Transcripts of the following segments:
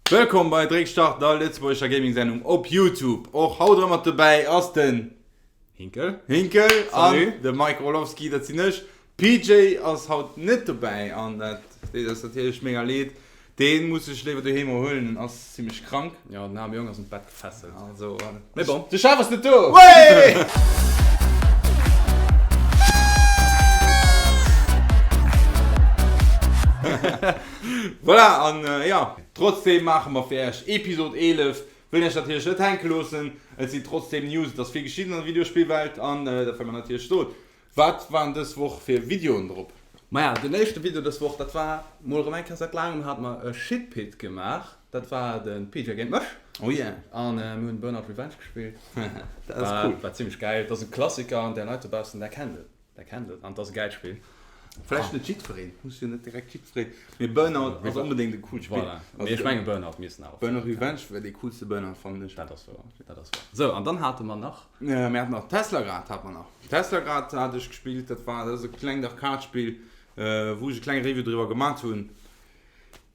Wëllkomm bei Dréckstart, der lëtzebuergescher Gaming-Sendung op YouTube. Och haut erëm mat dobäi ass den Hinkel. Hinkel an de Mike Orlowski, dat sinn ech. PJ ass haut net dobäi an dat deet eis natierlech mega leed. Dee muss sech léiwer doheem erhuelen, en ass zimmlech krank. Jo, den aarme Jong ass un d'Bett gefesselt. Also, Mee bon. De Chef ass net do! Wéi! Voilà, an jo, trotzdeem maache mer fir Iech Episod 11. Wëllen Iech natierlech net hänke loossen. Et sinn trotzdeem News, et ass vill geschitt an der Videospillwelt an dat wëlle mer natierlech soen. Wat waren dës Woch fir Videoen drop? Maja, den éischte Video dës Woch, dat war mol erëm eng Kéier säit laangem hate mer e Shitpit gemaach. Dat war de PJ géint mech. Oh yeah. An mir hunn Burnout Revenge gespillt. Dat ass cool. War zimmlech gäil. Dat ass e Klassiker an där Leit dobaussen, där kennt et. Där kennt et. An et ass e gäilt Spill. Vläicht net jiddwereen, muss jo net direkt jiddwereen, mee Burnout ass onbedéngt e coolt Spill. Voilà. Mee ech menge Burnout missten awer. Burnout Revenge war dee coolste Burnout, fannen ech. Dat ass wouer. Dat ass wouer. Sou, an dann hate mer nach. Mir haten nach Teslagrad hat mer nach. Teslagrad hat ech gespillt, dat war, dat ass e klengt Arcade-Spill, wou ech e klenge Review driwwer gemat hunn.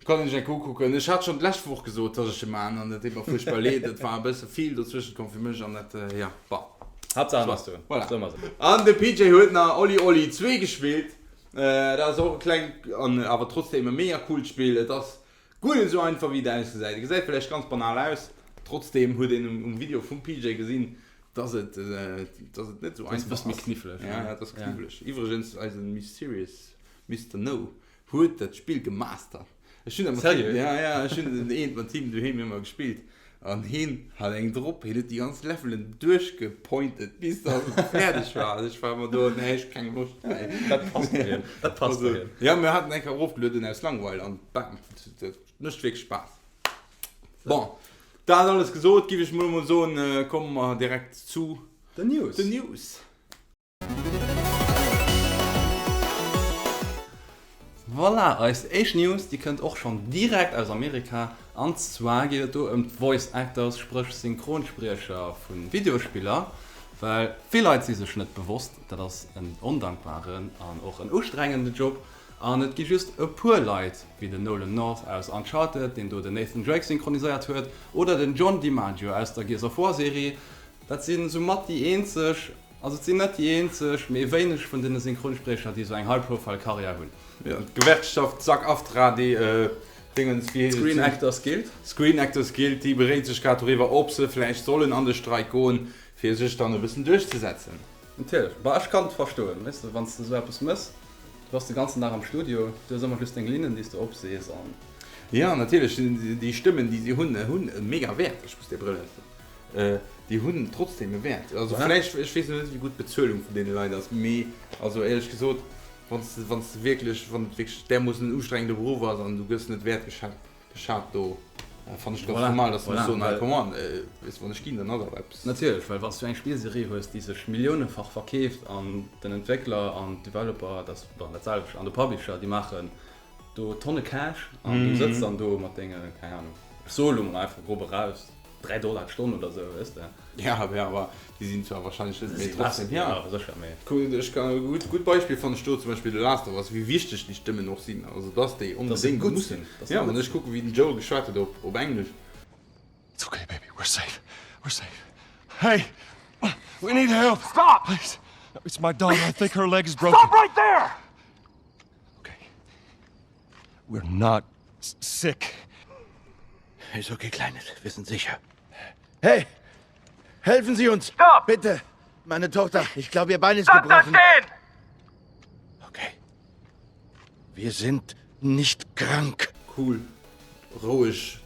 Kann een sech eng Kéier ukucken. Ech hat schonn d'lescht Woch gesot, dass ech e man an dat deet mer fuerchtbar leed. Et war e bësse vill dozwëschent komm fir mech an dat, jo, bon. Haaptsaach en ass do. Voilà. Soe mer esou. An de PJ huet nach Olli Olli 2 gespillt. Dat ass och e klengt an awer trotzdem e mega coolt Spill. Et ass Guer net esou einfach wéi et ausgesäit. Et gesäit villäicht ganz banal aus, trotzdem huet een um Video vum PJ gesinn, dass et dass et net esou einfach ass. Ass e bësse méi kniffleg. Ja, ja, et ass kniffleg. Iwwregens, eisen Mysterious Mister No huet dat Spill gemastert. Ech hunn dat mat him, ja, ja, ech hunn den eent mat him doheem ëmmer gespillt an hien hat eng drop, hien huet déi ganz Levelen duerchgepointet bis dass et fäerdeg war. Also ech war ëmmer do, nee, ech hu keng Loscht méi. Dat passt bei hien, dat passt bei hien. Ja, mir haten eng Kéier erofgelueden aus Langweil an bam, dat mécht wierklech Spaass. Bon, dat alles gesot, giff ech mol emol soen, komme mer direkt zu Den News. den News. Voilà, eis éischt News, déi kënnt och schonn direkt aus Amerika. An zwar geet et do ëm d'Voice Actors, spréch Synchronspriecher vu Videospiller. Well vill Leit si sech net bewosst, dat ass en ondankbaren an och en ustrengende Job. An et gi just e puer Leit, wéi den Nolan North aus Uncharted, deen do den Nathan Drake synchroniséiert huet, oder den John DiMaggio aus der Gears of War Serie, dat si soumat déi eenzeg, Also et sinn net déi eenzeg, mee wéineg vun den Synchronspriecher, déi esou eng High-Profile-Karriär hunn. Jo, d'Gewerkschaft SAG-AFTRA, déi Dingens, wéi heescht et? Screen Actors Guild. Screen Actors Guild, déi beréit sech grad doriwwer, ob se vläicht sollen an de Streik goen, fir sech dann e bëssen duerchzesetzen. Natierlech. Bah, ech kann et verstoen, weess de, wann s de esou eppes mëss, du bass de ganzen Dag am Studio, du hues ëmmer just deng Linnen, déi s de opsees an. Jo, natierlech, déi Stëmmen, déi si hunn, hunn e mega Wäert. Ech muss déi Brëll ausdoen. Déi hunn trotzdem e Wäert. Also vläicht, ech weess net, wéi gutt d'Bezuelung vun deene Leit ass, mee also éierlech gesot, wann s de, wann s de wierklech, wann et wierklech därmoossen en ustrengende Beruff ass an du gëss net wäertgeschat geschat do, fannen ech ganz normal, dass se muss soen, hei come on, weess de, wann ech ginn, dann ass awer eppes. Natierlech, well wann s du eng Spillserie hues, déi sech milliounefach verkeeft an den Entwéckler an d'Developer, dat ass bon dat selwecht, an de Publisher, déi maachen do Tonne Cash an du sëtz dann do mat denge, keng Ahnung, ech soe lo mol einfach grob eraus, 3 Dollar d'Stonn oder sou, weess de. Ja, ja, awer déi sinn zwar wahrscheinlech net, mee trotzdem, ja. Ja, sécher, mee. Kuck, ech kann e gutt, gutt Beispill fannen ech do zum Beispill The Last of Us, wéi wichteg déi Stëmmen och sinn, also dass déi onbedéngt mussen, ja, wann ech kucken, wéi den Joel geschwat huet op, op Englesch. It's okay, baby, we're safe, we're safe. Hey, we need help. Stop! Please, it's my daughter, I think her leg is broken. Stop right there! Okay. We're not sick. Ist okay, Kleines. Wir sind sicher. Hey! Helfen Sie uns! Stopp! Bitte! Meine Tochter, ich glaube, ihr Bein ist Bleib da gebrochen. stehen! Okay. Wir sind nicht krank. Cool, roueg,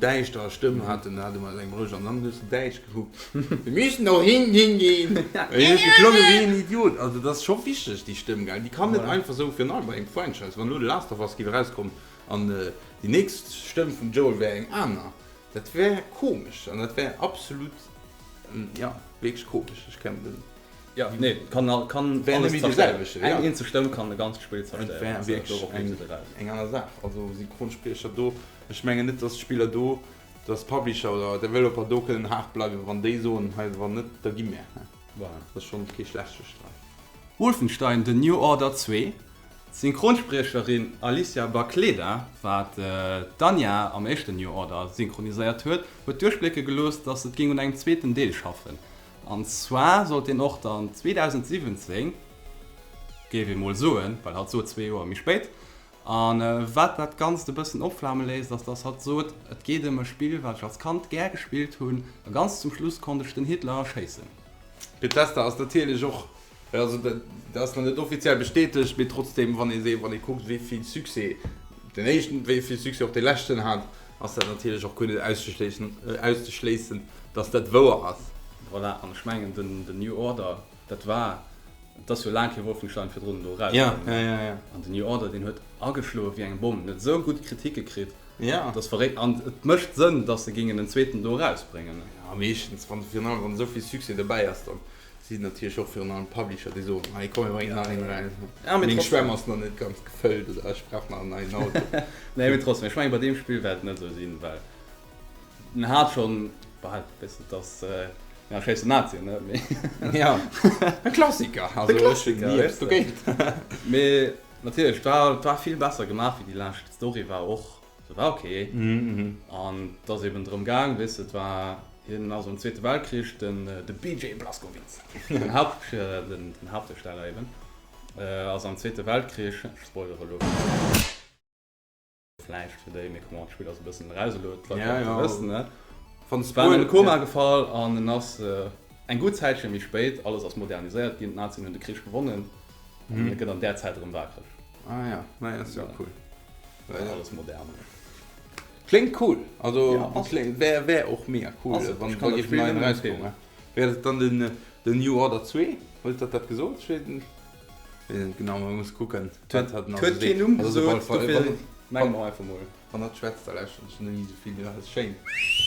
däischter Stëmm hat en, hat ëmmer eng roueg an dann hues de däitsch gekuckt, Wir müssen noch hinten gehen! Hien huet geklongen wéi en Idiot. Also dat ass scho wichteg, déi Stëmm, gell? Déi kann net einfach sou, virun allem bei engem Franchise, wann elo The Last of Us géif erauskommen an déi nächst Stëmm vum Joel wär eng aner, dat wär komesch an dat wär absolut, jo, wierklech komesch. Ech kenn den. Jo, nee, kann kann Wär alles net méi dee zerstéieren. selwechten, Eng ja. eenzeg Stëmm kann e ganzt Spill Et zerstéieren. wär Also wierklech dorop eng leeft et eraus. eng aner Saach. Also Synchronspriecher do, ech mengen net, dass d'Spiller do, dass Publisher oder Developer do kënnen haart bleiwen, wann déi soen, hei wann net, da gi mär. Voilà. Dat ass schonn kee schlechte Streik. Wolfenstein, The New Order 2. D'Synchronspriecherin Alicia Bachleda, wat d'Anja am éischten New Order synchroniséiert huet, huet duerchblécke gelooss, datt et géing un engem zweeten Deel schaffen. An zwar sollt deen och dann 2017, géif ee mol soen, well hatt sot zwee Joer méi spéit. A wat dat Ganzt e bëssen opflame léisst, ass datt hatt sot, et geet ëm e Spill, wat ech als Kand gär gespillt hunn, a ganz zum Schluss konnt ech den Hitler erschéissen. Bethesda ass natierlech och Also dat ass nach net offiziell bestätegt, mee trotzdem, wann ee wann ee kuckt, wéi vill Succès den éischten, wéi vill Succès och dee leschten hat, ass dat natierlech och guer net auszeschléissen, auszeschléissen, datt dat wouer ass. Voilà, an ech mengen den den New Order, dat war, et ass jo laang kee Wolfenstein virdrun elo erauskomm, ne? An den New Order, deen huet ageschloe wéi eng Bomm, en huet esou gutt Kritike kritt, dat ass verréckt. An et mécht Sënn, datt se géingen en zweeten do erausbréngen, ne? Jo, meeschtens, wann, virun allem wann esou vill Succès dobäi ass, dann Sinn natierlech och virun allem Publisher, déi soen, hei komm mir bréngen nach een eraus, meng Schwämm ass nach net ganz gefëllt oder ech brauch nach en neien Auto. Nee, mee trotzdem, ech mengen bei deem Spill wäert et net esou sinn, well en hat schonn, bah, weess de, dass, ja, schéiss den Nazien, ne, mee. Ja, e Klassiker, also ech hunn ni eppes dogéint. Mee natierlech, et war, et war vill besser gemaach wéi déi lescht, d'Story war och Se war ok. An et ass eben drëm gaang, weess de, et war, hien ass am Zweete Weltkrich, den de BJ Blazkowicz, den Haupt, den Hauptdarsteller eben, ass am Zweete Weltkrich, ech spoilere elo vläicht fir déi, mee comment, d'Spill ass e bëssen eraus elo, d'Leit wäerten et wëssen, ne, war an e Koma gefall an en ass eng gutt Zäitche méi spéit, alles ass moderniséiert ginn, d'Nazien hunn de Krich gewonnen an e gëtt an där Zäit erëm wakereg. Ah ja, naja, ass jo cool. Ja. Alles modern. Kléngt cool, also ja, kléngt, wär, wär och mega cool, also, wann da géif neien erauskommen. Wär dat dann den, den New Order 2? Huet dat dat gesot? Ech weess net genau, man muss kucken. Huet huet keen Numm gesot, dofir menge mer einfach mol. Wann dat schwätzt, da lauschteren ech ni esou vill, dat ass schéin.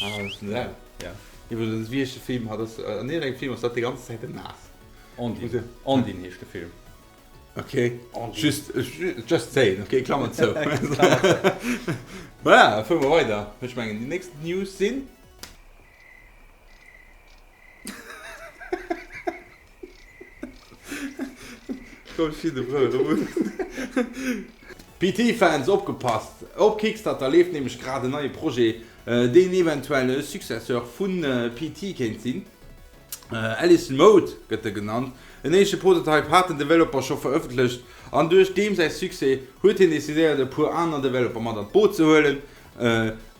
Ah, dat ass laut. Ja. Iwwregens, wéi heescht de Film? Hat ass, an iergendengem Film ass dat déi ganz Zäit en Naass. Ondin. Ondin heescht de Film. Ok, just, just saying, ok, Klammer zou. Voilà, fuere mer weider. Ech mengen, déi nächst News sinn. Komm, ech zéi de Brëll erëm un. PT-Fans, opgepasst! Op Kickstarter leeft nämlech grad en neie Projet, deen eventuell e Successeur vu PT kéint sinn. Allison Mode gëtt e genannt. En éischte Prototype hat den Developer scho verëffentlecht an duerch deem säi Succès huet hien decidéiert e puer aner Developer mat an d'Boot ze huelen,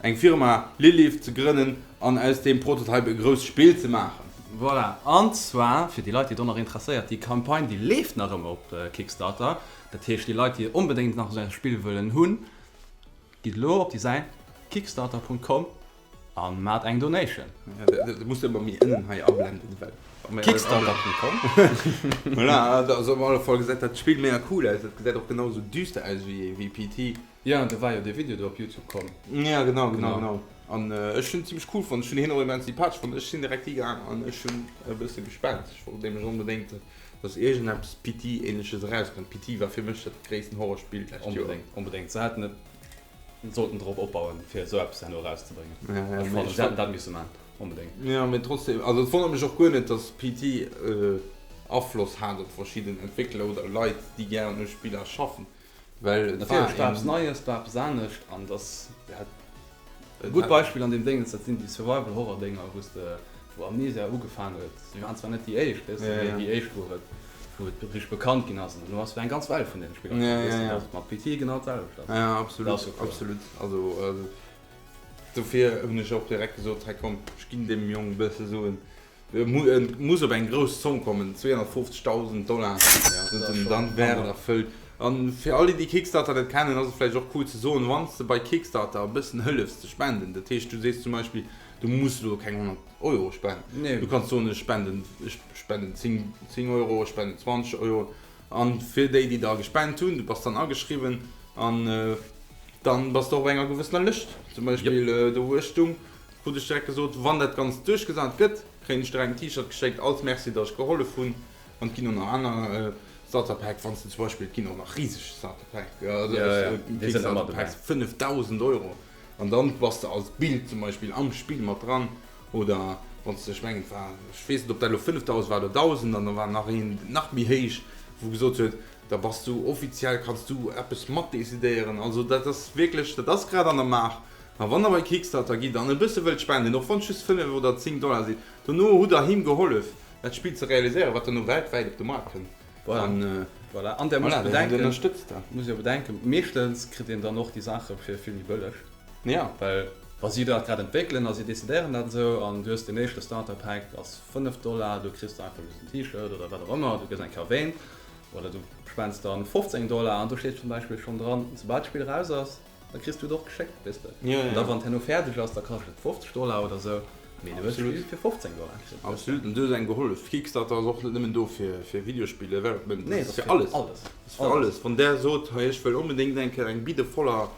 eng Firma, Lilith, ze grënnen an aus deem Prototype e grousst Spill ze maachen. Voilà, an zwar fir déi Leit déi do nach interesséiert, déi Campagne déi leeft nach ëmmer op Kickstarter. Dat heescht déi Leit déi onbedéngt nach esou e Spill wëllen hunn, gitt elo op déi Säit kickstarter.com An maat eng Donation. Dat muss de ëmmer méi ënnen hei ablenden, well Kickstarter.com. Voilà, also op alle Fall gesäit dat Spill mega cool aus. Dat gesäit och genau esou düster aus wéi wéi PT. Jo, do war jo dee Video do op Youtube komm. Ja, genau, genau, genau. An ech hunn zimmlech cool fonnt. Ech hunn hien och immens sympathesch fonnt. Ech sinn direkt higaang an ech hunn e bësse gespent. Ech wollt nämlech onbedéngt, dass iergendeppes PT-ähnleches erauskënnt. PT war fir mech dat gréissten Horrorspill d'lescht Joer. Onbedéngt, onbedéngt. Se hätten et Sollten drop opbauen fir esou eppes herno erauszebréngen. Ech fannen se hätten dat misse man, onbedéngt. Jo mee trotzdem, also et wonnert mech och guer net dass PT Afloss hat op verschidden Entwéckler oder Leit déi gären u Spiller schaffen, well et war Natierlech, et war eppes Neies, et war eppes anescht an dass e gutt Beispill an deem Déngens, dat sinn déi Survival Horror Dénger wou s de wou Amnesia ugefaang huet, si waren zwar net déi éischt, weess de, mee déi éischt wou et wou et richteg bekannt ginn ass an dono ass eng ganz Well vun deene Spiller komm, weess de, dass et mat PT genau d'selwecht ass. Ja, absolut, absolut. Also dofir hunn ech och direkt gesot, hei komm, ech ginn deem Jong e bësse Suen. E muss op eng grouss Zomm kommen, 250.000 Dollar, dann wär et erfëllt. An fir all déi, déi Kickstarter net kennen, ass et vläicht och cool ze soen, wann s de bei Kickstarter e bëssen hëllefs ze spenden, dat heescht du sees zum Beispill, Du muss elo keng 100 Euro spenden. Du kanns soen, ech spenden, ech spenden 10, 10 Euro, ech spenden 20 Euro. An fir déi, déi da gespent hunn, du bass dann ageschriwwen an dann bass de och op enger gewëssener Lëscht. Zum Beispill do wou ech stung, krut ech direkt gesot, wann dat Ganzt duerchgesat gëtt, kréien ech direkt en T-Shirt geschéckt als Merci, datt ech gehollef hunn. An et ginn och nach aner Starter Pack, wann s de zum Beispill, et ginn och nach riseg Starter Pack, also Kickstarter Packs, 5.000 Euro. An dann bass de als Bild zum Beispill am Spill mat dran oder wann s de, ech mengen et war, ech weess net ob dat elo 5.000 war oder 1.000 an da war nach een nach méi héich wou gesot huet, Da bass du offiziell, kanns du eppes matdecidéieren. Also dat ass wierklech, dat ass grad an der Maach. A wann der bei Kickstarter gitt an e bësse wëllt spenden, och wann et just 5 oder 10 Dollar sinn, dono hutt der him gehollef, dat Spill ze realiséieren, wat dono weltwäit op de Maart kënnt. Voilà. An Voilà. An der muss voilà, bedenken, ënnerstëtzt dat. Muss jo bedenken, meeschtens kritt een dann och déi Saache fir vill méi bëlleg. Ja. Well wa si dat grad entwéckelen a si decidéieren dat esou an du hues den éischte Starter Pack ass 5 Dollar, du kriss einfach just en T-Shirt oder wat och ëmmer, du gëss eng Kéier erwähnt oder du spends dann 15 Dollar an do steet zum Beispill schonn dran, soubal d'Spill raus ass, da kriss du et och geschéckt, weess de. Ja, An da ja. wann et herno fäerdeg ass, da kascht et 50 Dollar oder esou, mee du hues Absolut. d'Spill fir 15 Dollar kritt, weess de. Absolut, an du hues engem gehollef. Kickstarter ass och net nëmmen do fir, fir Videospill Development, Nee, dat et ass ass fir alles. alles. Dat ass fir alles. Wann där sot, hei ech wëll onbedéngt eng Kéier eng Bidde voller,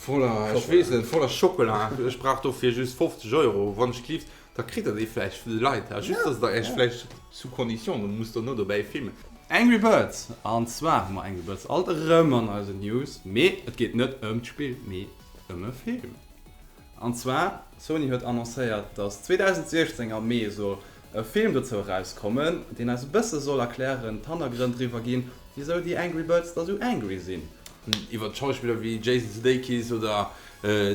voller, ech weess net, voller Schockela, ech brauch dofir just 50 Euro, wann ech gelift, Da kritt der déi vläicht vun de Leit, just dass der iech vläicht sous condition, do musst der no dobäi filmen. Angry Birds, An zwar hu mer Angry Birds alt erëm an eisen News, mee et geet net ëm d'Spill, mee ëm e Film. An zwar, Sony huet annoncéiert, dass 2016 am Mee soll e Film dozou erauskommen, deen eis e bësse soll erklären, d'Hannergrënn driwwer ginn, wisou déi Angry Birds da sou angry sinn. Iwwer d'Schauspiller wéi Jason Sudeikis oder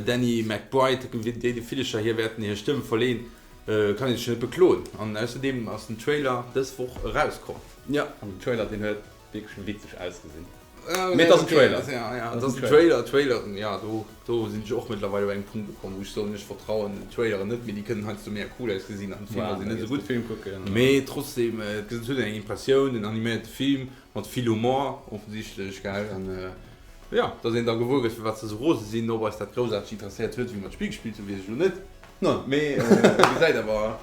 Danny McBride, déi de Villecher hir wäerten hir Stëmm verleen, kann ee sech net bekloen. An ausserdeem ass den Trailer dës Woch erauskomm. Jo, an den Trailer deen huet wierklech witzeg ausgesinn. Mee et ass en Trailer. Jo, jo, et ass en Trailer. Traileren, jo, do, do sinn ech och mëttlerweil op engem Punkt ukomm, wou ech soen, ech vertrauen den Traileren net méi. Déi kënnen heiansdo mega cool ausgesinn an d'Filmer sinn net esou gutt. Mee trotzdem, et huet een eng Impressioun, en animéierte Film mat vill Humor offensichtlech, gell? An jo, dass een da gewuer gëtt, firwat se esou rose sinn. Ob eis dat groussaarteg interesséiert huet, wéi mer d'Spill gespillt hunn, weess ech elo net. Mee et gesäit awer,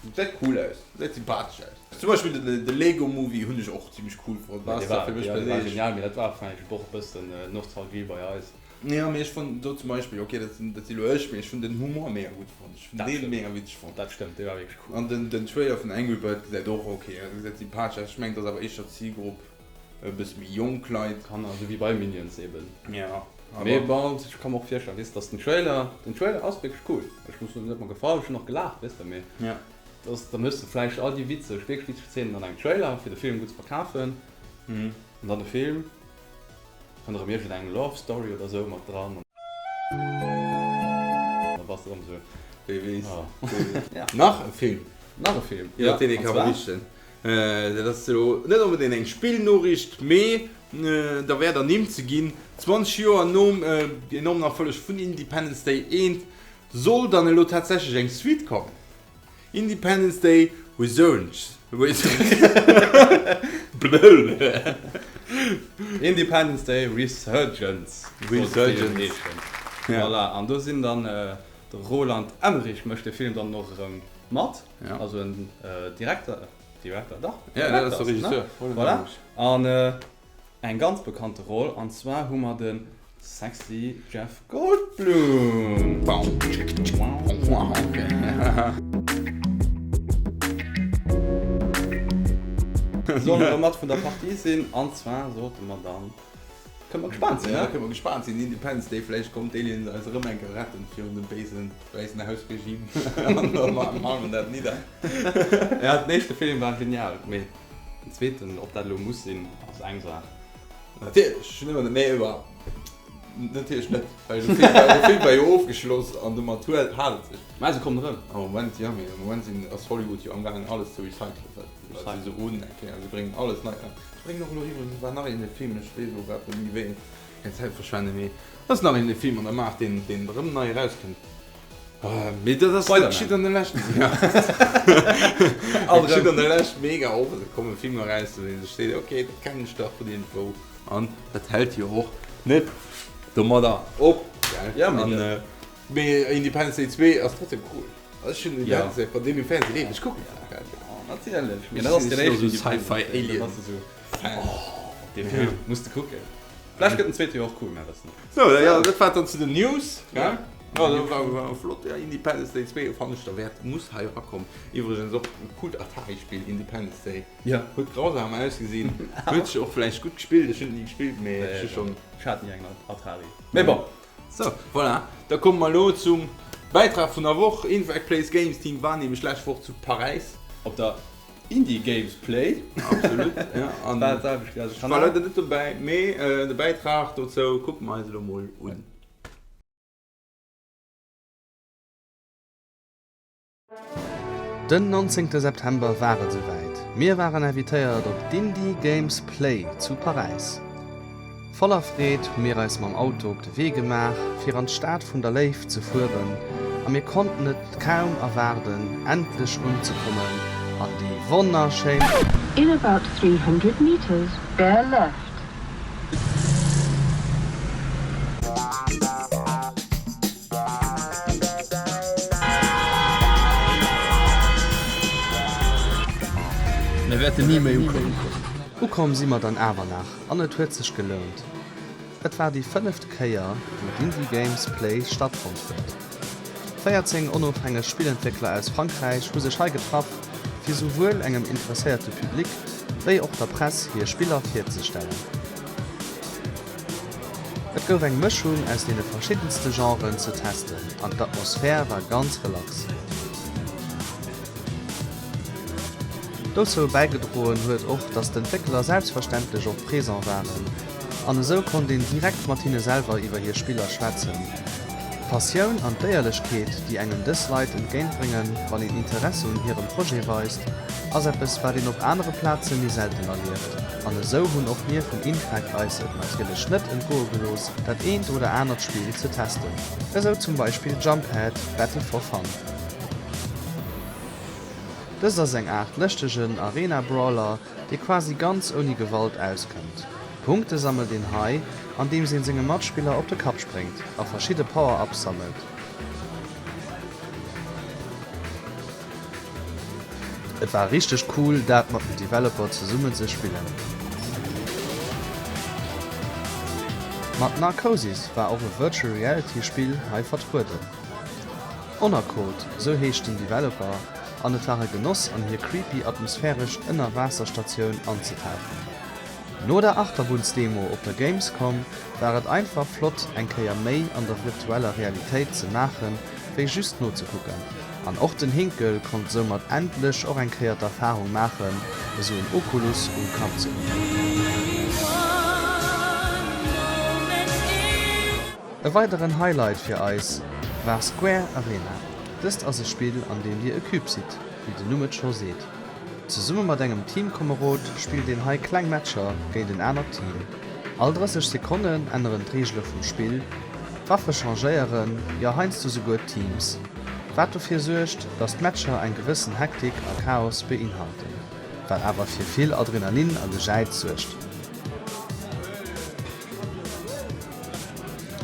gesäit cool aus, gesäit sympathesch aus. Zum Beispill de Lego Movie hunn ech och zimmlech cool fonnt. Dat ass fir mech perséinlech. Genial, mee dat war vläicht och e bëssen Nostalgie bei eis. Jo, mee ech fonnt do zum Beispill, ok, dat sinn, dat si elo ech, mee ech hunn den Humor mega gutt fonnt. Ech hunn dee mega witzeg fonnt. Dat stëmmt, dee war wierklech cool. An den, den Trailer vun Angry Bird gesäit och ok aus, gesäit sympathesch aus. Ech mengen, et ass awer éischter d'Zilgrupp e bësse méi jonk Leit. Kanner, esou wéi bei Minions eben. Ja, awer. Mee bon, ech ka mer och virstellen, weess de, dass den Trailer, den Trailer ass wierklech cool. Ech muss soen, en huet mer gefall, ech hunn och gelaacht, weess de, mee Ja. dass, dann hues de vläicht all déi witzeg, wierklech witzeg Zeenen an engem Trailer, fir de Film gutt ze verkafen, an dann de Film. Kënnt erëm iergend eng Love Story oder sou mat dran an da bass de erëm sou. Wie weess. Oh. Ja. Nach e Film. Nach e Film. Iwwer deen ee ka berichten. Dat ass elo net onbedéngt eng Spillnoriicht, mee derwäert ernimmt ze ginn, 20 Joer nom enormen Erfolleg vun Independence Day 1 soll dann elo tatsächlech eng Suite kommen. Independence Day Resurgence. Independence Day Resurgence. Resurgence. Voilà, an do sinn dann de Roland Emmerich mécht de Film dann och erëm mat, also en Direkter, Director, dach, Ja, dat ass de Regisseur. Voilà, an Eng ganz bekannte Roll, an zwar hu mer de sexy Jeff Goldblum. Soll erëm mat vun der Partie sinn, an zwar sollte mer dann, kënne mer gespaant sinn, ne? Kënne mer gespaant sinn, Independence Day, vläicht kommt d'Aliens eis erëm eng Kéier retten virun dem béisen wäissen Haus-Regime an da malen mer dat nidder. Ja, den éischte Film war genial, mee. Den zweeten, ob dat elo muss sinn, ass eng Saach. Natierlech, ech hunn ëmmer net, mee ewer natierlech net, well de Film war, de Film war jo ofgeschloss an domat huet, hat et sech. Mä se kommen erëm. Am Moment, jo, mee am Moment sinn, ass Hollywood jo amgaangen alles ze recyclen, wat, wat se esou hunn eng Kéier. Se bréngen alles nei eraus. Se bréngen och elo iwwregens, war nach een Film, ech weess elo grad net méi wéi een, keng Zäit verschwenden, mee ass nach een Film an der Maach, deen, deen erëm nei erauskënnt. Mee dat ass dat geschitt an de leschten Dat geschitt an der Lescht mega oft, et komme Filmer eraus, wou ee sech seet, ok, dat kennen ech dach vun iergendwou. An dat hält jo och net domadder op, gell? Ja, mee dat. Mee Independence Day 2 ass trotzdem cool. Ech hunn Independence Day, wann deen um Fernseh leeft, ech kucken dat nach, gell? Natierlech, mee dat ass deen éischten Sci-Fi Alien Fan. Dee Film muss de kucken. Vläicht gëtt den zweete jo och cool, mä wëssen net. Sou, jo, dat war et dann zu den News, gell? Jo, dat war, war flott. Ja, Independence Day 2 fannen ech derwäert, muss hei erakommen. Iwwregens och e coolt Atari-Spill, Independence Day. Ja. Huet grausam ausgesinn, huet sech och vläicht gutt gespillt, ech hunn et ni gespillt, mee ech hu schonn. Ech hat ni eng Atari, mee bon. Sou, voilà, da komme mer elo zum Bäitrag vun der Woch. Infect Plays Games Team war nämlech lescht Woch zu Paräis. Op der. Indie Games Play. Absolut, ja. An war selwecht also ech war leider net dobäi, mee de Bäitrag dozou kucke mer eis elo mol un. Den 19 September war et esouwäit, mir waren invitéiert op d'Indie Games Play zu Paräis. Voller Freed hu mir eis mam Auto op de Wee gemaach fir an d'Stad vun der Léift ze fueren a mir konnten et kaum erwaarden endlech unzekommen an déi wonnerschéin. In about 300 meters, bear left. Mir wäerten ni méi ukommen. Ukomm si mer dann awer nach an et huet sech gelount. Et war déi fënneft Kéier, wou d'Indie Games Play stattfonnt huet. 14 onofhängeg Spillentwéckler aus Frankräich hu sech hei getraff, fir souwuel engem interesséierte Public wéi och der Press hir Spiller virzestellen. Et gouf eng Mëschung aus deene verschiddenste Genren ze testen an d'Atmosphär war ganz relax. Dozou bäigedroen huet och, dass d'Entwéckler selbstverständlech och présent waren an esou konnt een direkt mat hinne selwer iwwer hir Spiller schwätzen. D'Passioun an d'Éierlechkeet, déi engem dës Leit entgéintbréngen, wann een Interesse un hirem Projet weist, ass eppes, wat een op anere Plaze méi selten erlieft. An esou hunn och mir vun Infect eis et natierlech net entgoe gelooss, dat eent oder anert Spill ze testen. Esou zum Beispill Jumphead, Battle for Fun. Dëst ass eng Aart lëschtegen Arena-Brawler, dee quasi ganz ouni Gewalt auskënnt. Punkte sammelt een hei, andeems een senge Matspiller op de Kapp spréngt a verschidde Power-Ups sammelt. Et war richteg cool dat mat den Developer zesummen ze spillen. Mat Narcosis war och e Virtual Reality Spill hei vertrueden. Honorcode, sou heescht den Developer, an et war e Genoss an hir creepy atmosphäresch Ënnerwaasserstatioun anzetauchen. No der Achterbunnsdemo op der Gamescom war et einfach flott eng Kéier méi an der virtueller Realitéit ze maachen wéi just nozekucken. An och den Hinkel konnt soumat endlech och eng Kéier d'Erfahrung maachen esou en Oculus um Kapp ze hunn. E weideren Highlight fir eis war Square Arena. Dëst ass e Spill an deem dir e Cube sidd, wéi den Numm et scho seet. Zesumme mat engem Teamkomerod spillt een hei kleng Matcher géint en anert Team. All 30 Sekonnen änneren d'Reegele vum Spill, d'Waffe changéieren, jo heiansdo souguer d'Teams, wat dofir suergt, dass d'Matcher eng gewëssen Hektik a Chaos beinhalten, wat awer fir vill Adrenalin a Gejäiz suergt.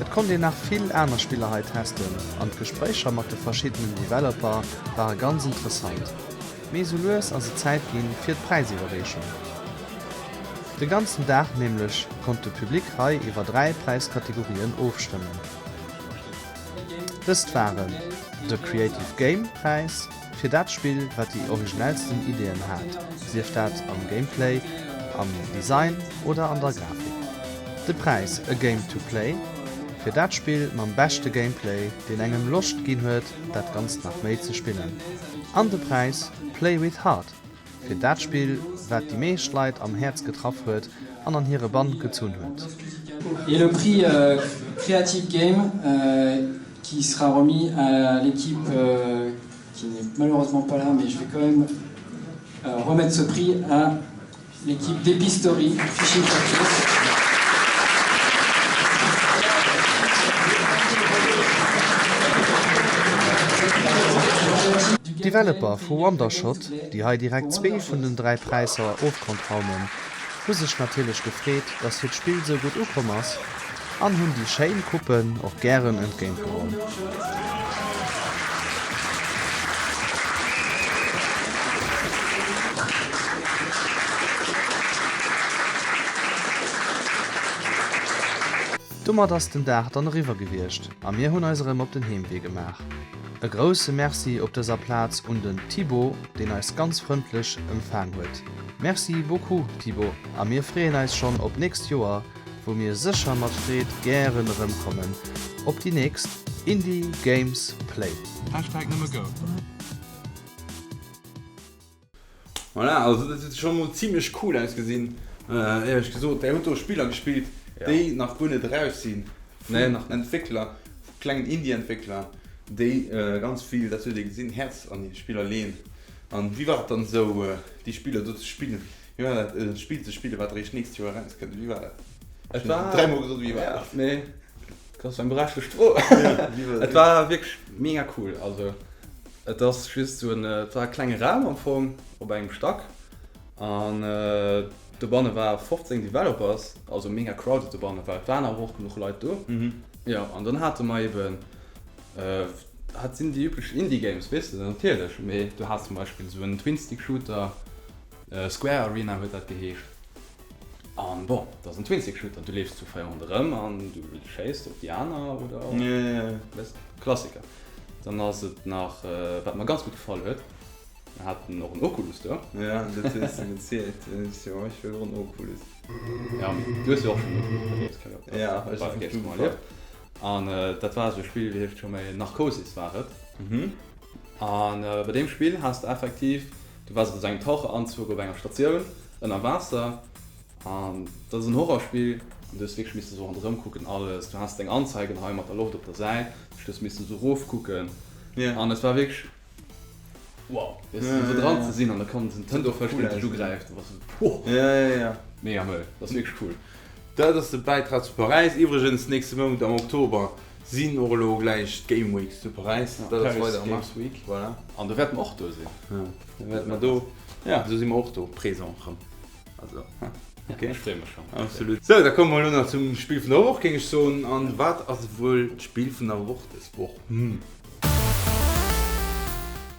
Et konnt een nach vill aner Spiller hei testen an d'Gespréicher mat de verschiddenen Developer ware ganz interessant. Mee sou lues ass et Zäit ginn fir d'Präisiwwerreechung. De ganzen Dag nämlech konnt de Public hei iwwer 3 Präiskategorien ofstëmmen. Dëst waren de Creative Game Präis fir dat Spill wat déi originellsten Ideeën hat, sief dat am Gameplay, am Design oder an der Grafik. De Präis A Game to Play fir dat Spill mam beschte Gameplay, deen engem Loscht ginn huet dat Ganzt nach méi ze spillen. An de Präis Play with Heart fir dat Spill wat déi meescht Leit am Häerz getraff huet an an hire Bann gezunn huet. Et le prix Creative Game qui sera remis à l'équipe qui n'est malheureusement pas là mais je vais quand même remettre ce prix à l'équipe d'Epistory Fishing Fortress. D'Developer vu Wondershot, déi hei direkt zwee vun den 3 Präisser ofkonnt raumen, hu sech natierlech gefreet, dass hiert Spill sou gutt ukomm ass an hunn déi schéin Coupen och gären entgéint geholl. Domat ass den Dag dann eriwwer gewiescht a mir hunn eis erëm op den Heemwee gemaach. E grousse Merci op dëser Plaz un den Thibaut, deen eis ganz frëndlech emfaang huet. Merci beaucoup Thibaut a mir freeën eis schonn op nächst Joer, wou mir sécher mat Freed gären erëmkommen op déi nächst Indie Games Play. Hashtag nëmme go. Voilà, also dat huet scho mol zimlech cool ausgesinn, éierlech gesot. Där hutt do Spiller gespillt, déi nach guer net eraus sinn, vun Entwéckler, vu klengen Indie-Entwéckler, déi ganz vill, dat huet ee gesinn, Häerz an hir Spiller leeën. An wéi war et dann esou, déi Spiller do ze spillen? Wéi war dat, e Spill ze spillen, wat eréischt d'nächst Joer erauskënnt? Wéi war dat? Et war. Dräimol gesot, wéi war dat? Nee, dat ass eng berechtegt Fro. Et war wierklech mega cool. Also et ass just esou en, et war e klenge Raum am Fong op engem Stack an dobanne war 15 Developers, also mega crowded dobanne, well et waren awer och genuch Leit do. Jo, an dann hate mer eben, hat sinn déi üblech Indie Games, weess de natierlech, mee du has zum Beispill esou en Twin-Stick-Shooter, Square Arena huet dat geheescht. An bon, dat ass en Twin-Stick-Shooter, du leefs zu 4 ronderëm an du schéisst op déi aner oder weess, Klassiker. Dann ass et nach, wat mer ganz gutt gefall huet, mir haten och en Oculus do. Ja, dat hues de gezielt. Jo, ech wëll och en Oculus. Ja, mee du hues jo och schonn en Oculus erlieft, Kevin. Ja, ech hu schonn en erlieft. An dat war esou e Spill, wéi heescht et scho méi, Narcosis war et. An bei deem Spill has de effektiv, du waars an esou engem Taucheranzug op enger Statioun ënner Waasser an dat ass en Horrorspill an du hues wierklech misse sou ronderëm kucken alles, du has deng Anzeigen hei mat der Loft op der Säit, du hues misse sou erof kucken an et war wierklech wow, weess de, sou dran ze sinn an da koum esou en Tëntefësch deen dech ugräift, du waars sou poh, mega mëll, dat ass wierklech cool. Dat ass de Bäitrag zu Paräis. Iwwregens nächste Mount am Oktober Sinn och elo gläich d'Game Weeks zu Paräis. Ja, dat ass weider am Games Week. Voilà. An do wäerte mer och do sinn. Ja, do wäerte mer do, ja, do si mer och do présent erëm. Also, ha, okay. Ech freeë mech schonn. Absolut. Sou, da komme mer elo nach zum Spill vun der Woch, géing ech soen. An wat ass wuel d'Spill vun der Woch dës Woch? Hm.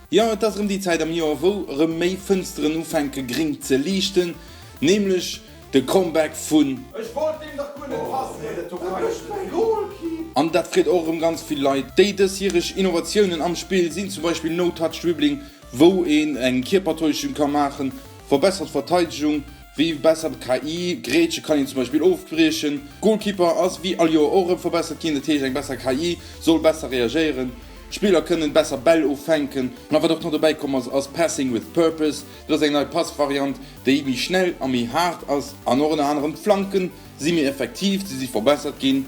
Jo, et ass erëm déi Zäit am Joer, wou erëm méi Fënsteren ufänke gréng ze liichten, nämlech De Comeback vun. Ech wollt deem dach guer net passen! Dat mécht mäi Goalkeep! An dat freet och erëm ganz vill Leit. Déi dësjäreg Innovatiounen am Spill sinn zum Beispill No-Touch Dribbling, wou een eng Kierpertäuschung ka maachen, verbessert Verteidegung, wéi besser KI, Grätsche kann een zum Beispill ofbriechen. Goalkeeper ass wéi all Joer och erëm verbessert ginn, dat heescht eng besser KI soll besser reagéieren, Spiller kënnen besser Bäll offänken. A wat och nach dobäi komm ass, ass Passing with Purpose, dat ass eng nei Passvariant, déi méi schnell a méi haart ass an och ënner anerem d'Flanke si méi effektiv, se si verbessert ginn.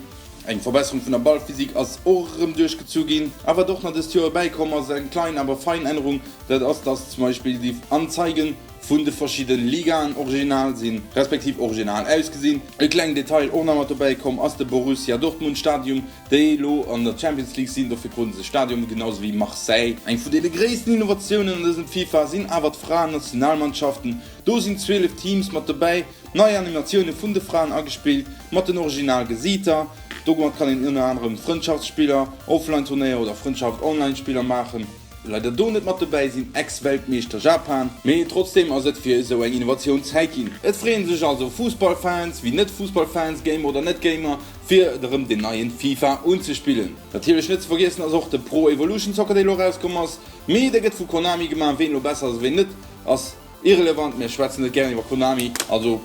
Eng Verbesserung vun der Ballphysik ass och erëm duerchgezu ginn. A wat och nach dëst Joer bäikomm ass, eng klein awer fein Ännerung, dat ass, dass zum Beispill déi Anzeigen vun de verschidde Ligaen original sinn, respektiv original ausgesinn. E klengen Detail och nach mat dobäi komm ass de Borussia Dortmund Stadium, déi elo an der Champions League sinn, dofir kruten se Stadion, genau sou wéi Marseille. Eng vun deene gréissten Innovatiounen an dësem FIFA sinn awer d'Fraen-Nationalmannschaften. Do sinn 12 Teams mat dobäi, nei Animatioune vun de Fraen agespillt, mat den original Gesiiter. Domat kann een ënner anerem Frëndschaftsspiller, Offline-Turnéier oder Frëndschaft-Online-Spiller maachen. Leider do net mat dobäi sinn Ex-Weltmeeschter Japan, mee trotzdeem ass et fir esou eng Innovatioun Zäit ginn. Et freeën sech also Fussballfans wéi Net-Fussballfans, Gamer oder Net-Gamer, fir erëm den neien FIFA unzespillen. Natierlech net ze vergiessen ass och de Pro Evolution Soccer dee lo erauskomm ass, mee dee gëtt vu Konami gemaach. Ween lo besser ass a ween net ass irrelevant, mir schwätzen net gären iwwer Konami, also.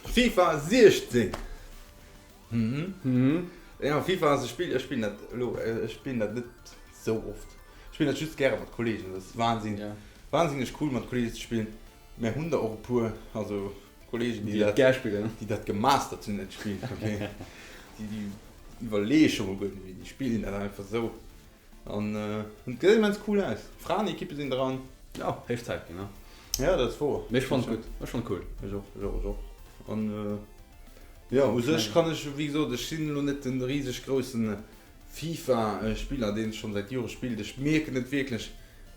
FIFA 16. Mhm. Ja, FIFA ass e Spill, ech spillen dat elo, ech spillen dat net sou oft. Ech spillen dat just gäre mat Kollegen, dat ass Wahnsinn, Ja. wahnsinneg cool mat Kollegen ze spillen. Mär hunn der och e puer, also Kollegen, déi Déi dat dat, gär spillen. déi dat gemastert hunn, dat Spill, okay. Déi, déi iwwerleeë scho mol guer net méi, déi spillen dat einfach sou. An et gesäit immens cool aus. Fraenekippe sinn dran. Jo, héich Zäit ginn, ne? Ja, dat ass wouer. Mee ech fannen et gutt, ech fannen et cool. Ech och, ech och, ech och. An jo, u sech kann ech, wéi gesot, ech sinn elo net den riseg groussen FIFA-Spiller, deen schonn säit Jore spillt. Ech mierken et wierklech,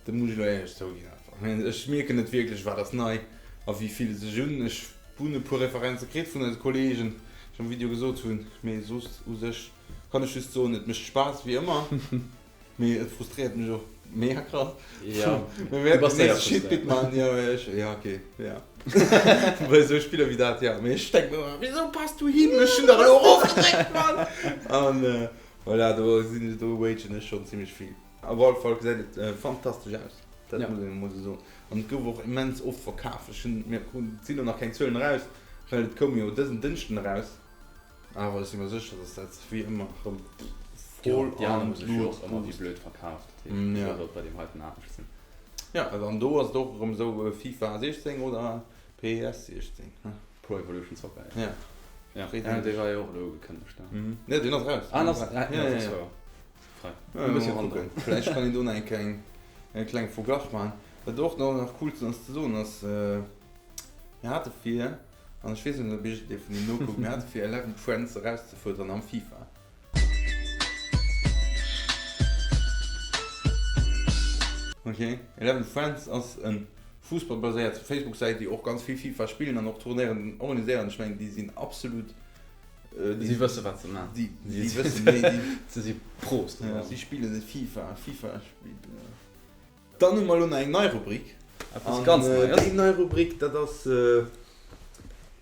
dat muss ech elo éierlech zouginn einfach, mä ech mierken et wierklech, wat ass nei a wéi fillt et sech un. Ech hunn e puer Referenze kritt vun eise Kollegen, déi ech am Video gesot hunn, mee soss u sech. Kann ech just soen, et mécht Spaass wéi ëmmer, mee et frustréiert mech och mega krass. Ja, Mir wäerten du bass den séier nächste Shitbit frustréiert. maachen, jo, mee ech, ja ok, ja. Bei esou Spiller wéi dat, ja. Mee ech denken mer ëmmer, Wisou pass du hin? Ech hunn dach elo erofgedréckt, Mann! An voilà, do sinn, do wagen ech schonn zimmlech vill. Op alle Fall gesäit et fantastesch aus, dat muss een emol esou soen. An et gouf och immens oft verkaf. Ech hunn, mir kruten, et sinn elo nach keng Zuelen eraus, well et koum jo dësen Dënschden eraus. Awer ech si mer sécher, dass dat wéi ëmmer erëm Jo, voll déi aner an hu sech jo d'Lut och ëmmer wéi boost. blöd verkaaft, dat heescht, Ja. wéi sollt bei deem heiten anescht sinn? Ja, an do ass et och erëm esou FIFA 16 oder PES 16, ne? Pro Evolution Soccer, ja. Ja. Ja, dee war jo och elo ugekënnegt, ne? Ne, deen ass raus. Ah, en ass, ja, ja, ja, ja. Frei. E bëssi ronderëm. Vläicht kann een do nach eng kleng, e kleng Verglach maachen. Wat och nach cool ass ze soen ass, mir hate vir, an ech weess net, ob iergendee vun deenen nokuckt, mir hate vir Eleven Trends erauszefuerderen am FIFA. Ok, Eleven Friends ass en Fussball-baséiert Facebook-Säit, déi och ganz vill FIFA spillen an och Turnéieren organiséieren. Ech mengen, déi sinn absolut. Si wësse wat se man. Déi wëssen, déi, déi. Se si Pros do. Si spillen e FIFA, FIFA Spill. Dann hu mer elo nach eng nei Rubrik. Eppes ganz Neies. An déi nei Rubrik, dat ass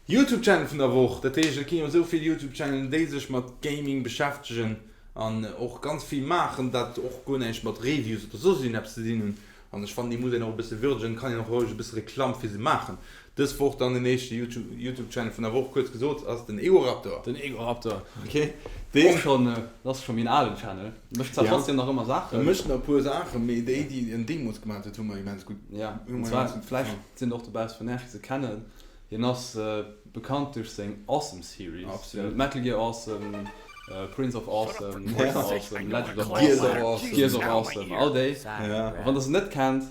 Youtube Channel vun der Woch. Dat heescht, et ginn jo esou vill Youtube Channelen, déi sech mat Gaming beschäftegen an och ganz vill maachen, dat och guer näischt mat Reviews oder soss iergendeppes ze dinn hunn. An ech fannen, déi muss een och e bësse würdegen, kann een och roueg e bësse Reklamm fir se maachen. Dës Woch dann den éischte Youtube Channel vun der Woch, kuerz gesot, ass den Egoraptor. Den Egoraptor. Ok, deen. Och schonn, dat ass scho méi en alen Channel. Mécht zwar trotzdem nach ëmmer Saachen. E mécht nach e puer Saachen, mee déi, déi en deemools gemaach huet, hu mer immens gutt. Ja, an zwar, vläicht sinn der och dobausse vun Äech, déi se kennen. Hien ass bekannt duerch seng Awesome Series. Absolut. Metal Gear Awesome, Prince of Awesome, Mr. Awesome, Legend of Awesome, Gears of Awesome, all déi. A wann der se net kennt,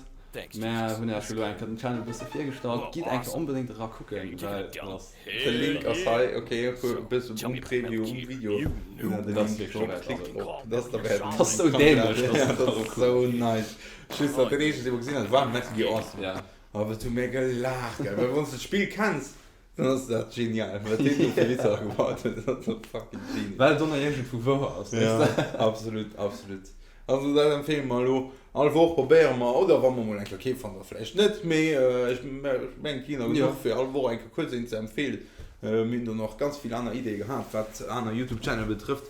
Mär hunn Äech elo eng Kéier den Channel e bësse virgestallt. Gitt eng Kéier onbedéngt era kucken, well et ass. De Link ass hei, ok, e bëssen um Preview um Video hunn der de Link drop, klickt drop, dat ass derwäert. Dat ass sou dämlech, dass dat ass sou nice. Just dat den eeschten dee mer gesinn hat war Metal Gear Awesome. A wat hu mir gelaacht, gell, well wann s de d'Spill kenns, dann ass dat genial, wat deen do fir Witzer agebaut huet, dat ass sou fucking genius. Well et och nach iergendwou wouer ass, weess de. Ja, absolut, absolut. Also dat empfehle mer elo. All Woch probéiere mer, oder wa mer mol eng Kéier kee fannen, da vläicht net, mee ech mengen et ginn der genuch fir all Woch eng Kéier kuerz een ze empfeelen. Mir hunn do nach ganz vill aner Ideeë gehat, wat aner Youtube Channele betrëfft,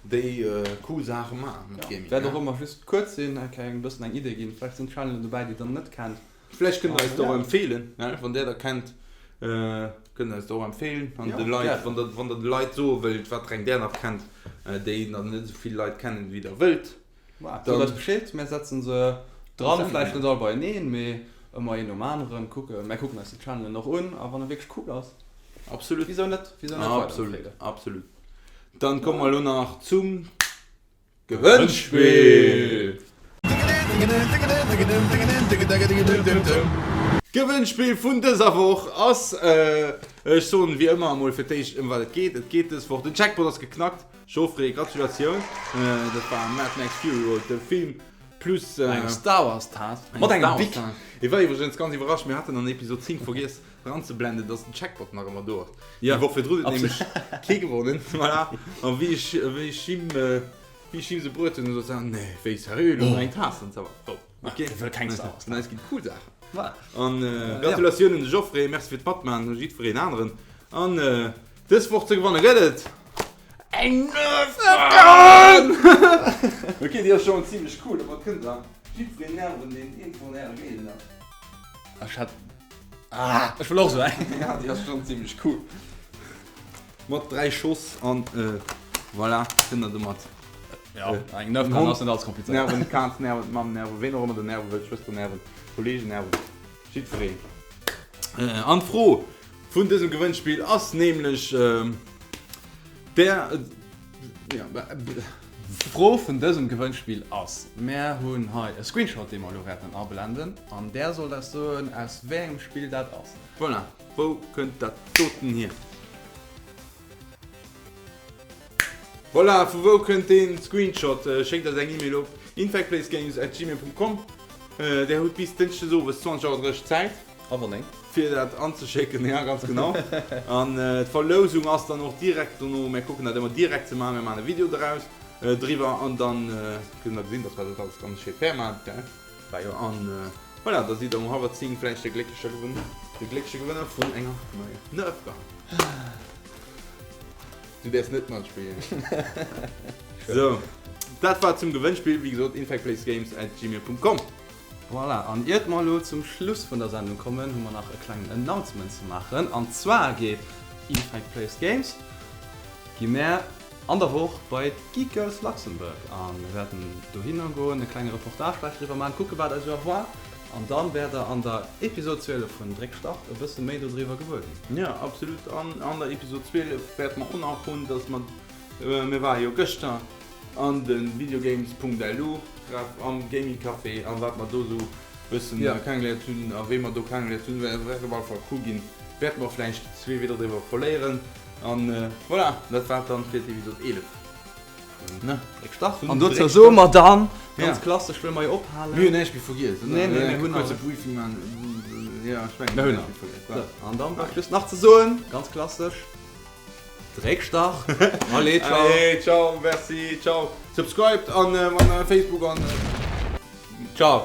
déi cool Saache maachen mat Gaming. Wäert och ëmmer just kuerz sinn, eng Kéier e bëssen eng Idee ginn. Vläicht sinn Channelen dobäi, déi der net kennt. Vläicht kënnt der eis der och empfeelen, wann där der kennt, kënnt der eis der och empfeelen an de Leit, wann der, wann der de Leit soe wëllt, wat fir eng där nach kennt, déi nach net esou vill Leit kennen, wéi der wëllt. Sot eis Bescheed, mär setzen se dran, vläicht net all beieneen, mee ëmmer een nom aneren, kucken, mär kucken eis déi Channelen och un a wann e wierklech cool ass, Absolut. wisou net, wisou net weiderempfeelen. Absolut, absolut. Dann komme mer elo nach zum Gewënnspill! D'Gewënnspill vun dëser Woch ass, ech soen wéi ëmmer emol fir d'éischt ëm wat et geet. Et geet dës Woch, den Jackpot ass geknackt, Geoffrey, Gratulatioun, dat war Mad Max Fury Road, de Film plus eng Star Wars Taass mat engem Bic. Ech war iwwregens ganz iwwerrascht, mir haten an Episod 10 vergiess eranzeblenden, dass den Jackpot nach ëmmer do ass. Déi Woch virdrun huet nämlech kee gewonnen, voilà, a wéi ech, wéi ech him. Wéi ech him se bruet hunn, sot se, Nee, wéi seriö, elo nach eng Taass? An se war frou. Ok, wëll keng Star Wars. Vun eis ginn et cool Saachen. Voilà. An Gratulatioun un de Geoffrey, merci fir d'Matmaachen, un jiddwereen aneren. An dës Woch ze gewanne gëtt et eng Nerf Gun! Ok, déi ass schonn zimlech cool, domat kënnt der jiddwereen nerven, deen eent vun äre Géigner. Ech hat. Ah, ech wëll och esou eng. Ja, déi ass schonn zimlech cool. Mat 3 Schoss an voilà, kënnt der domat. Ja, eng Nerf Gun ass net alles komplizéiert. Nerven, d'Kaz nerven, d'Mamm nerven, ween och ëmmer der nerve wëllt, d'Schwëster nerven, d'Kollegen nerven, jiddwereen. An d'Fro vun dësem Gewënnspill ass nämlech der, ja. D'Fro vun dësem Gewënnspill ass, Mär hunn hei e Screenshot, dee mer elo wäerten ablenden, an där sollt eis soen, aus wéi engem Spill dat ass. Voilà, wou kënnt dat doten hier? Voilà, vu wou kënnt deen Screenshot? Schéckt eis eng E-Mail op infectplacegames@gmail.com. Där hutt bis Dënschdes owes 20 Auer 30 Zäit. Hallwer 9. Fir dat anzeschécken, ja ganz genau. An d'Verlousung ass dann och direkt dono. Mär kucken dat ëmmer direkt ze maachen. Mir maachen e Video doraus driwwer an dann kënnt der gesinn, dass mer dat alles ganz schéi fair maachen, gell? Bah jo. An voilà, da sidd der um hallwer 10 vläicht de gléckleche Gewënner, de gléckleche Gewënner vun enger neier Nerf Gun. Du däerfs net matspillen. Sou, dat war zum Gewënnspill, wéi gesot, infectplacegames@gmail.com. Voilà, an iert mer elo zum Schluss vun der Sendung kommen, hu mer nach e klengen Announcement ze maachen. An zwar geet Infect Plays Games, gi mär an der Woch bei d'Geek Girls Luxembourg a mir wäerten dohinner goen, e klenge Reportage vläicht driwwer maachen, kucke wat eis esou erwaart. An dann wäert der an der Episode 12 vun Dréck Start e bësse méi dodriwwer gewuer ginn. Jo, absolut. An an der Episode 12 wäerte mer och nach hunn, dass mer, mir ware jo gëschter an de Videogames.lu Treff am Gaming Café an wat mer do sou bëssen kennegeléiert hunn a wéi mer do kennegeléiert hunn, wäert op alle Fall cool ginn. Wäerte mer vläicht zwee Wieder driwwer verléieren. An voilà, dat war et dann fir d'Episode 11. Ne? An dozou soe mer dann, ganz klassesch, wëll mer jo ophalen. Mir hunn näischt méi vergiess, oder? Nee, nee, mir hunn alles. Kuerze Briefing maachen. Jo, ech mengen, mir hunn näischt méi vergiess. An dann bleift just nach ze soen, ganz klassesch, Dréck Start. Allez, ciao. Allez, ciao, merci, ciao. Subscribed an Facebook an ciao.